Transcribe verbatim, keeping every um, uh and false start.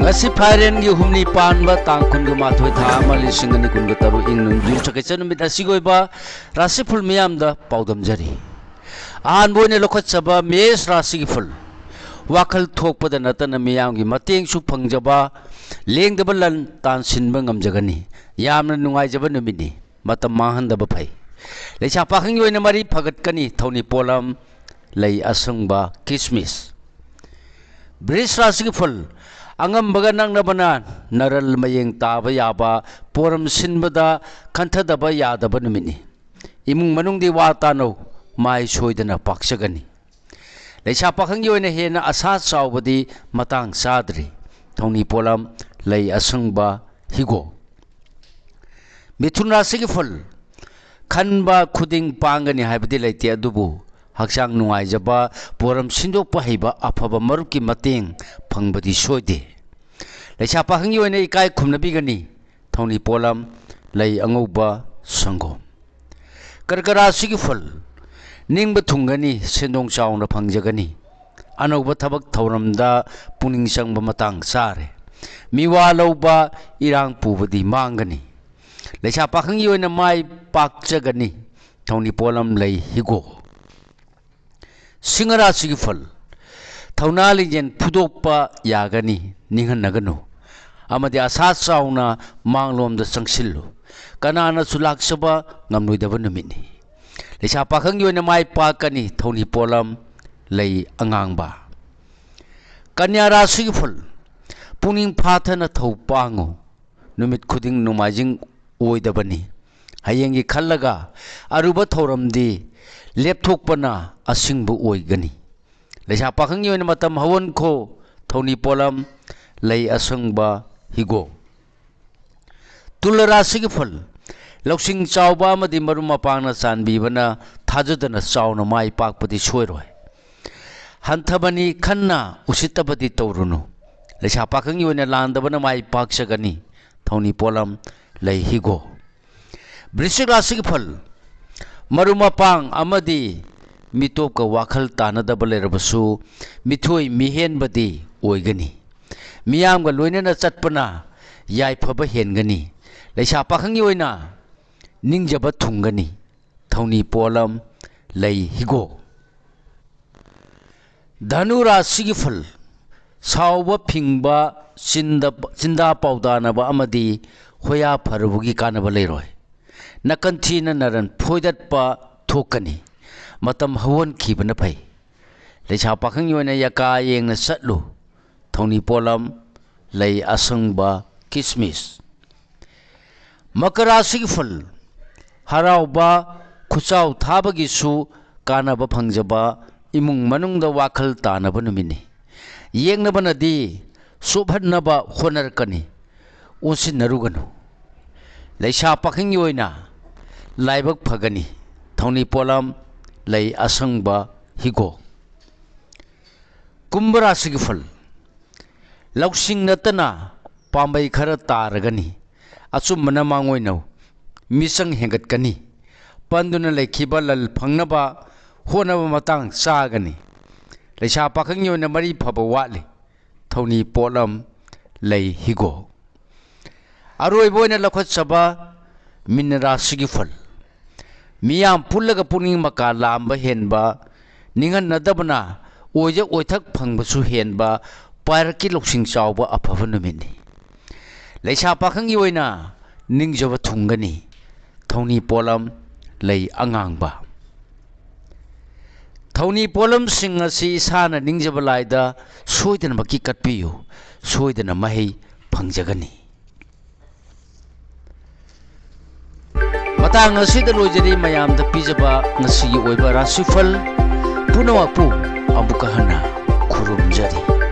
ꯉꯁꯤ ꯐꯥꯏꯔꯦꯟꯒꯤ ꯍꯨꯝꯅꯤ ꯄꯥꯟꯕ ꯇꯥꯡ ꯀꯨꯟꯒ ꯃꯥꯊꯣꯏ, ꯊꯥ ꯑꯃ, ꯂꯤꯁꯤꯡ ꯑꯅꯤ ꯀꯨꯟꯒ ꯇꯔꯨꯛ, ꯏꯪ ꯅꯣꯡꯖꯨ ꯆꯀꯩꯆꯟ ꯅꯨꯃꯤꯠ ꯑꯁꯤꯒꯤ ꯑꯣꯏꯕ ꯔꯥꯁꯤꯐꯜ ꯃꯤꯌꯥꯝꯗ ꯄꯥꯎꯗꯝꯖꯔꯤ꯫ ꯑꯍꯥꯟꯕ ꯑꯣꯏꯅ ꯂꯧꯈꯠꯆꯕ ꯃꯦꯁ ꯔꯥꯁꯤꯒꯤ ꯐꯜ꯫ ꯋꯥꯈꯜ ꯊꯣꯛꯄꯗ ꯅꯠꯇꯅ ꯃꯤꯌꯥꯝꯒꯤ ꯃꯇꯦꯡꯁꯨ ꯐꯪꯖꯕ, ꯂꯦꯡꯗꯕ ꯂꯟ ꯇꯥꯟꯁꯤꯟꯕ ꯉꯝꯖꯒꯅꯤ꯫ ꯌꯥꯝꯅ ꯅꯨꯡꯉꯥꯏꯖꯕ ꯅꯨꯃꯤꯠꯅꯤ꯫ ꯃꯇꯝ ꯃꯥꯡꯍꯟꯗꯕ ꯐꯩ꯫ ꯂꯩꯁꯥ ꯄꯥꯈꯪꯒꯤ ꯑꯣꯏꯅ ꯃꯔꯤ ꯐꯒꯠꯀꯅꯤ꯫ ꯊꯧꯅꯤ ꯄꯣꯠꯂꯝ, ꯂꯩ ꯑꯁꯪꯕ, ꯀꯤꯁꯃꯤꯁ꯫ ꯕ꯭ꯔꯤꯖ ꯔꯥꯁꯤꯒꯤ ꯐꯜ꯫ ꯑꯉꯝꯕꯒ ꯅꯛꯅꯕꯅ ꯅꯔꯜ ꯃꯌꯦꯡ ꯇꯥꯕ ꯌꯥꯕ, ꯄꯣꯔꯝ ꯁꯤꯟꯕꯗ ꯈꯟꯊꯗꯕ ꯌꯥꯗꯕ ꯅꯨꯃꯤꯠꯅꯤ꯫ ꯏꯃꯨꯡ ꯃꯅꯨꯡꯗꯤ ꯋꯥ ꯇꯥꯅꯧ, ꯃꯥꯏ ꯁꯣꯏꯗꯅ ꯄꯥꯛꯆꯒꯅꯤ꯫ ꯂꯩꯁꯥ ꯄꯥꯈꯪꯒꯤ ꯑꯣꯏꯅ ꯍꯦꯟꯅ ꯑꯁꯥ ꯆꯥꯎꯕꯗꯤ ꯃꯇꯥꯡ ꯆꯥꯗ꯭ꯔꯤ꯫ ꯊꯧꯅꯤ ꯄꯣꯠꯂꯝ, ꯂꯩ ꯑꯁꯪꯕ, ꯍꯤꯒꯣꯛ꯫ ꯃꯤꯊꯨꯟ ꯔꯥꯁꯤꯒꯤ ꯐꯜ꯫ ꯈꯟꯕ ꯈꯨꯗꯤꯡ ꯄꯥꯡꯒꯅꯤ ꯍꯥꯏꯕꯗꯤ ꯂꯩꯇꯦ, ꯑꯗꯨꯕꯨ ꯍꯛꯆꯥꯡ ꯅꯨꯡꯉꯥꯏꯖꯕ, ꯄꯣꯔꯝ ꯁꯤꯟꯗꯣꯛꯄ ꯍꯩꯕ, ꯑꯐꯕ ꯃꯔꯨꯞꯀꯤ ꯃꯇꯦꯡ ꯐꯪꯕꯗꯤ ꯁꯣꯏꯗꯦ꯫ ꯂꯩꯁꯥ ꯄꯥꯈꯪꯒꯤ ꯑꯣꯏꯅ ꯏꯀꯥꯏ ꯈꯨꯝꯅꯕꯤꯒꯅꯤ꯫ ꯊꯧꯅꯤ ꯄꯣꯠꯂꯝ, ꯂꯩ ꯑꯉꯧꯕ, ꯁꯪꯒꯣꯝ꯫ ꯀꯔꯀ ꯔꯥꯁꯤꯒꯤ ꯐꯜ꯫ ꯅꯤꯡꯕ ꯊꯨꯡꯒꯅꯤ, ꯁꯦꯟꯗꯣꯡ ꯆꯥꯎꯅ ꯐꯪꯖꯒꯅꯤ꯫ ꯑꯅꯧꯕ ꯊꯕꯛ ꯊꯧꯔꯝꯗ ꯄꯨꯛꯅꯤꯡ ꯆꯪꯕ ꯃꯇꯥꯡ ꯆꯥꯔꯦ꯫ ꯃꯤꯋꯥ ꯂꯧꯕ, ꯏꯔꯥꯡ ꯄꯨꯕꯗꯤ ꯃꯥꯡꯒꯅꯤ꯫ ꯂꯩꯁꯥ ꯄꯥꯈꯪꯒꯤ ꯑꯣꯏꯅ ꯃꯥꯏ ꯄꯥꯛꯆꯒꯅꯤ꯫ ꯊꯧꯅꯤ ꯄꯣꯠꯂꯝ, ꯂꯩ ꯍꯤꯒꯣꯛ꯫ ꯁꯤꯡꯍ ꯔꯥꯁꯤꯒꯤ ꯐꯜ꯫ ꯊꯧꯅꯥ ꯂꯤꯡꯖꯦꯜ ꯐꯨꯗꯣꯛꯄ ꯌꯥꯒꯅꯤ, ꯅꯤꯡꯍꯟꯅꯒꯅꯨ꯫ ꯑꯃꯗꯤ ꯑꯁꯥ ꯆꯥꯎꯅ ꯃꯥꯡꯂꯣꯝꯗ ꯆꯪꯁꯤꯜꯂꯨ꯫ ꯀꯅꯥꯅꯁꯨ ꯂꯥꯛꯆꯕ ꯉꯝꯂꯣꯏꯗꯕ ꯅꯨꯃꯤꯠꯅꯤ꯫ ꯂꯩꯁꯥ ꯄꯥꯈꯪꯒꯤ ꯑꯣꯏꯅ ꯃꯥꯏ ꯄꯥꯛꯀꯅꯤ꯫ ꯊꯧꯅꯤ ꯄꯣꯠꯂꯝ, ꯂꯩ ꯑꯉꯥꯡꯕ꯫ ꯀꯟꯌꯥ ꯔꯥꯁꯤꯒꯤ ꯐꯜ꯫ ꯄꯨꯛꯅꯤꯡ ꯐꯥꯊꯅ ꯊꯧ ꯄꯥꯡꯉꯨ꯫ ꯅꯨꯃꯤꯠ ꯈꯨꯗꯤꯡ ꯅꯣꯡꯃꯥꯏꯖꯤꯡ ꯑꯣꯏꯗꯕꯅꯤ꯫ ꯍꯌꯦꯡꯒꯤ ꯈꯜꯂꯒ ꯑꯔꯨꯕ ꯊꯧꯔꯝꯗꯤ ꯂꯦꯞꯊꯣꯛꯄꯅ ꯑꯁꯤꯡꯕ ꯑꯣꯏꯒꯅꯤ꯫ ꯂꯩꯁꯥ ꯄꯥꯈꯪꯒꯤ ꯑꯣꯏꯅ ꯃꯇꯝ ꯍꯧꯍꯟꯈꯣ꯫ ꯊꯧꯅꯤ ꯄꯣꯠꯂꯝ, ꯂꯩ ꯑꯁꯪꯕ, ꯍꯤꯒꯣꯛ꯫ ꯇꯨꯂ ꯔꯥꯁꯤꯒꯤ ꯐꯜ꯫ ꯂꯧꯁꯤꯡ ꯆꯥꯎꯕ ꯑꯃꯗꯤ ꯃꯔꯨꯞ ꯃꯄꯥꯡꯅ ꯆꯥꯟꯕꯤꯕꯅ ꯊꯥꯖꯗꯅ ꯆꯥꯎꯅ ꯃꯥꯏ ꯄꯥꯛꯄꯗꯤ ꯁꯣꯏꯔꯣꯏ꯫ ꯍꯟꯊꯕꯅꯤ ꯈꯟꯅ ꯎꯁꯤꯠꯇꯕꯗꯤ ꯇꯧꯔꯨꯅꯨ꯫ ꯂꯩꯁꯥ ꯄꯥꯈꯪꯒꯤ ꯑꯣꯏꯅ ꯂꯥꯟꯗꯕꯅ ꯃꯥꯏ ꯄꯥꯛꯆꯒꯅꯤ꯫ ꯊꯧꯅꯤ ꯄꯣꯠꯂꯝ, ꯂꯩ ꯍꯤꯒꯣꯛ꯫ ꯕ꯭ꯔꯤꯁꯤꯛ ꯔꯥꯁꯤꯒꯤ ꯐꯜ꯫ ꯃꯔꯨꯞ ꯃꯄꯥꯡ ꯑꯃꯗꯤ ꯃꯤꯇꯣꯞꯀ ꯋꯥꯈꯜ ꯇꯥꯅꯗꯕ ꯂꯩꯔꯕꯁꯨ ꯃꯤꯊꯣꯏ ꯃꯤꯍꯦꯟꯕꯗꯤ ꯑꯣꯏꯒꯅꯤ꯫ ꯃꯤꯌꯥꯝꯒ ꯂꯣꯏꯅꯅ ꯆꯠꯄꯅ ꯌꯥꯏꯐꯕ ꯍꯦꯟꯒꯅꯤ꯫ ꯂꯩꯁꯥ ꯄꯥꯈꯪꯒꯤ ꯑꯣꯏꯅ ꯅꯤꯡꯖꯕ ꯊꯨꯡꯒꯅꯤ꯫ ꯊꯧꯅꯤ ꯄꯣꯠꯂꯝ, ꯂꯩ ꯍꯤꯒꯣꯛ꯫ ꯙꯅꯨ ꯔꯥꯁꯤꯒꯤ ꯐꯜ: ꯁꯥꯎꯕ, ꯐꯤꯡꯕ, ꯆꯤꯟꯗ-, ꯆꯤꯟꯗꯥ ꯄꯥꯎꯗꯥꯅꯕ ꯑꯃꯗꯤ ꯍꯣꯌꯥ ꯐꯔꯨꯕꯒꯤ ꯀꯥꯟꯅꯕ ꯂꯩꯔꯣꯏ꯫ ꯅꯥꯀꯟ ꯊꯤꯅ ꯅꯔꯟ ꯐꯣꯏꯗꯠꯄ ꯊꯣꯛꯀꯅꯤ꯫ ꯃꯇꯝ ꯍꯧꯍꯟꯈꯤꯕꯅ ꯐꯩ꯫ ꯂꯩꯁꯥ ꯄꯥꯈꯪꯒꯤ ꯑꯣꯏꯅ ꯌꯥꯀꯥ ꯌꯦꯡꯅ ꯆꯠꯂꯨ꯫ ꯊꯧꯅꯤ ꯄꯣꯠꯂꯝ, ꯂꯩ ꯑꯁꯪꯕ, ꯀꯤꯁꯃꯤꯁ꯫ ꯃꯀꯔ ꯔꯥꯁꯤꯒꯤ ꯐꯜ: ꯍꯔꯥꯎꯕ, ꯈꯨꯆꯥꯎ ꯊꯥꯕꯒꯤꯁꯨ ꯀꯥꯟꯅꯕ ꯐꯪꯖꯕ, ꯏꯃꯨꯡ ꯃꯅꯨꯡꯗ ꯋꯥꯈꯜ ꯇꯥꯅꯕ ꯅꯨꯃꯤꯠꯅꯤ꯫ ꯌꯦꯛꯅꯕꯅꯗꯤ ꯆꯣꯞꯍꯟꯅꯕ ꯍꯣꯠꯅꯔꯛꯀꯅꯤ꯫ ꯑꯣꯟꯁꯤꯟꯅꯔꯨꯒꯅꯨ꯫ ꯂꯩꯁꯥ ꯄꯥꯈꯪꯒꯤ ꯑꯣꯏꯅ ꯂꯥꯏꯕꯛ ꯐꯒꯅꯤ꯫ ꯊꯧꯅꯤ ꯄꯣꯠꯂꯝ, ꯂꯩ ꯑꯁꯪꯕ, ꯍꯤꯒꯣꯛ꯫ ꯀꯨꯝꯚ ꯔꯥꯁꯤꯒꯤ ꯐꯜ: ꯂꯧꯁꯤꯡ ꯅꯠꯇꯅ ꯄꯥꯝꯕꯩ ꯈꯔ ꯇꯥꯔꯒꯅꯤ꯫ ꯑꯆꯨꯝꯕꯅ ꯃꯥꯡꯑꯣꯏꯅꯧ꯫ ꯃꯤꯆꯪ ꯍꯦꯟꯒꯠꯀꯅꯤ꯫ ꯄꯟꯗꯨꯅ ꯂꯩꯈꯤꯕ ꯂꯟ ꯐꯪꯅꯕ ꯍꯣꯠꯅꯕ ꯃꯇꯥꯡ ꯆꯥꯒꯅꯤ꯫ ꯂꯩꯁꯥ ꯄꯥꯈꯪꯒꯤ ꯑꯣꯏꯅ ꯃꯔꯤ ꯐꯕ ꯋꯥꯠꯂꯤ꯫ ꯊꯧꯅꯤ ꯄꯣꯠꯂꯝ, ꯂꯩ ꯍꯤꯒꯣꯛ꯫ ꯑꯔꯣꯏꯕ ꯑꯣꯏꯅ ꯂꯧꯈꯠꯆꯕ ꯃꯤꯟ ꯔꯥꯁꯤꯒꯤ ꯐꯜ: ꯃꯤꯌꯥꯝ ꯄꯨꯜꯂꯒ ꯄꯨꯛꯅꯤꯡ ꯃꯀꯥ ꯂꯥꯝꯕ ꯍꯦꯟꯕ, ꯅꯤꯡꯍꯟꯅꯗꯕꯅ ꯑꯣꯏꯖ ꯑꯣꯏꯊꯛ ꯐꯪꯕꯁꯨ ꯍꯦꯟꯕ, ꯄꯥꯏꯔꯛꯀꯤ ꯂꯧꯁꯤꯡ ꯆꯥꯎꯕ ꯑꯐꯕ ꯅꯨꯃꯤꯠꯅꯤ꯫ ꯂꯩꯁꯥ ꯄꯥꯈꯪꯒꯤ ꯑꯣꯏꯅ ꯅꯤꯡꯖꯕ ꯊꯨꯡꯒꯅꯤ꯫ ꯊꯧꯅꯤ ꯄꯣꯠꯂꯝ, ꯂꯩ ꯑꯉꯥꯡꯕ꯫ ꯊꯧꯅꯤ ꯄꯣꯠꯂꯝꯁꯤꯡ ꯑꯁꯤ ꯏꯁꯥꯅ ꯅꯤꯡꯖꯕ ꯂꯥꯏꯗ ꯁꯣꯏꯗꯅꯃꯛꯀꯤ ꯀꯠꯄꯤꯌꯨ꯫ ꯁꯣꯏꯗꯅ ꯃꯍꯩ ꯐꯪꯖꯒꯅꯤ꯫ ꯃꯇꯥꯡ ꯑꯁꯤꯗ ꯂꯣꯏꯖꯔꯤ ꯃꯌꯥꯝꯗ ꯄꯤꯖꯕ ꯉꯁꯤꯒꯤ ꯑꯣꯏꯕ ꯔꯥꯁꯤꯐꯜ ꯄꯨꯝꯅꯃꯛꯄꯨ ꯑꯃꯨꯛꯀ ꯍꯟꯅ ꯈꯨꯔꯨꯝꯖꯔꯤ꯫